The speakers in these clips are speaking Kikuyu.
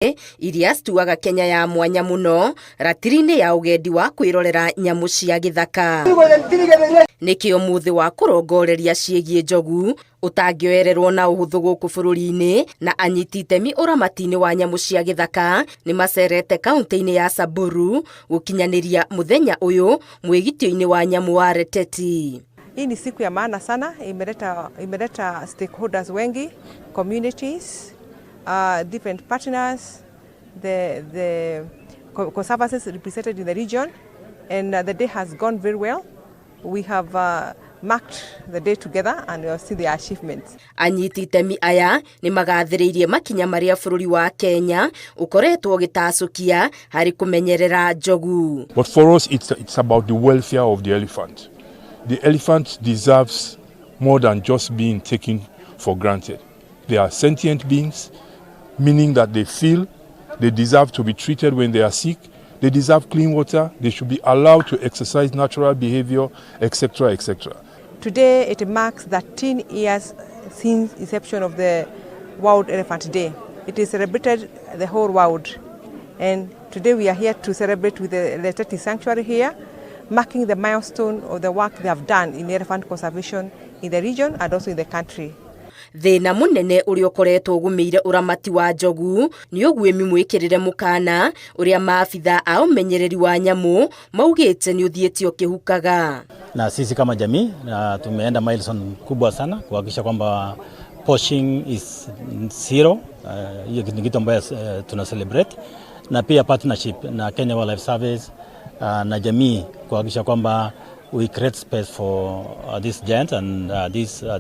Iria cituaga Kenya ya mwanya mũno ratiri-inĩ ya ũgendi wa kwĩrorera nyamũ cia gĩthaka. Nĩkĩo mũthĩ wa kũrongoreria ciĩgiĩ njogu ũtangĩoererwo na ũhũthũ gũkũ bũrũri-inĩ, na anyiti itemi ũramati-inĩ wa nyamũ cia gĩthaka nĩ macerete kaunti-inĩ ya Samburu gũkinyanĩria mũthenya ũyũ mwĩgitio-inĩ wa nyamũ wa Reteti. Hii ni siku ya maana sana, imeleta stakeholders wengi, communities, different partners, the conservancies represented in the region, and the day has gone very well. We have marked the day together and we have seen the achievements. Anyiti itemi aya nĩ magathĩrĩirie makinya marĩa bũrũri wa Kenya ũkoretwo ũgĩtacũkia harĩ kũmenyerera njogu. But for us, it's about the welfare of the elephant. The elephant deserves more than just being taken for granted. They are sentient beings, meaning that they feel, they deserve to be treated when they are sick, they deserve clean water, they should be allowed to exercise natural behavior, etc., etc. Today it marks 13 years since inception of the World Elephant Day. It is celebrated the whole world. And today we are here to celebrate with the Reteti Sanctuary here, marking the milestone of the work they have done in elephant conservation in the region and also in the country. Thĩna mũnene ũrĩa ũkoretwo ũgũmĩire ũramati wa njogu nĩ ũguĩmi mwĩkĩrĩre mũkana ũrĩa maabitha a ũmenyereri wa nyamũ maugĩte nĩ ũthiĩte ũkĩhukaga. Na sisi kama jamii na tumeenda milestone kubwa sana kuhakikisha kwamba poaching is zero. Hiyo ni kitu ambayo tuna celebrate na pia partnership na Kenya Wildlife Service na jamii kuhakikisha kwamba we create space for these giants and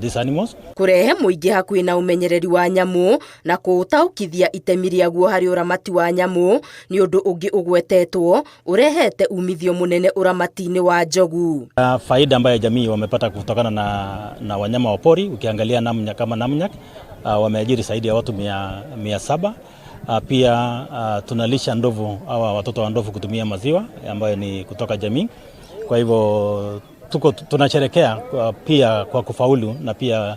these animals. Kũrehe mũingĩ hakuhĩ na ũmenyereri wa nyamũ na kũũtaũkithia itemi rĩaguo harĩ ũramati wa nyamũ nĩ ũndũ ũngĩ ũgwetetwo ũrehete umithio mũnene ũramati-inĩ wa njogu. Faida ambayo jamii wamepata kutokana na wanyama wa pori, ukiangalia Namunyak kama Namunyak, wameajiri zaidi ya watu 700. Pia tunalisha ndovu hawa watoto wa ndovu kutumia maziwa ambayo ni kutoka jamii. Kwa hivyo tuko tunasherekea pia kwa kufaulu na pia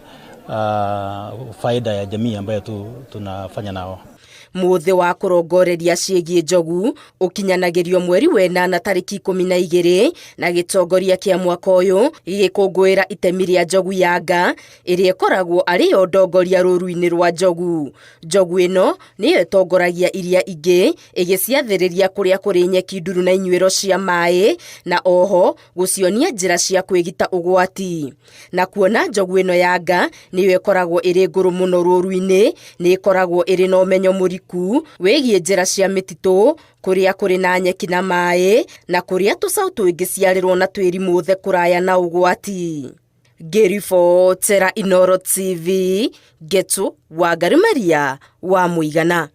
faida ya jamii ambayo tunafanya nao. Mũthĩ wa kũrongoreria ciĩgiĩ njogu ũkinyanagĩrio mweri wenana tarĩki 12, na gĩtongoria kĩa mwaka ũyũ gĩgĩkũngũĩra itemi rĩa njogu ya nga ĩrĩa ĩkoragwo arĩ yo ndongoria rũru-inĩ rwa njogu. Njogu ĩno nĩyo ĩtongoragia iria ingĩ ĩgĩciathĩrĩria kũrĩa kũrĩ nyeki nduru na inyuĩro cia maĩ, na oho gũcionia njĩra cia kwĩgita ũgwati. Na kuona njogu ĩno ya nga nĩyo ĩkoragwo ĩrĩ ngũrũ mũno rũru-inĩ, nĩ ĩkoragwo ĩrĩ na ũmenyo mũriku wĩgiĩ njĩra cia mĩtitũ, kũrĩa kũrĩ na nyeki na maĩ, na kũrĩa tũcaũ tũngĩciarĩrwo na twĩrimũthe kũraya na ũgwati. Ngĩribotera Inooro TV, Ngetu Wangari Maria wa Mũigana.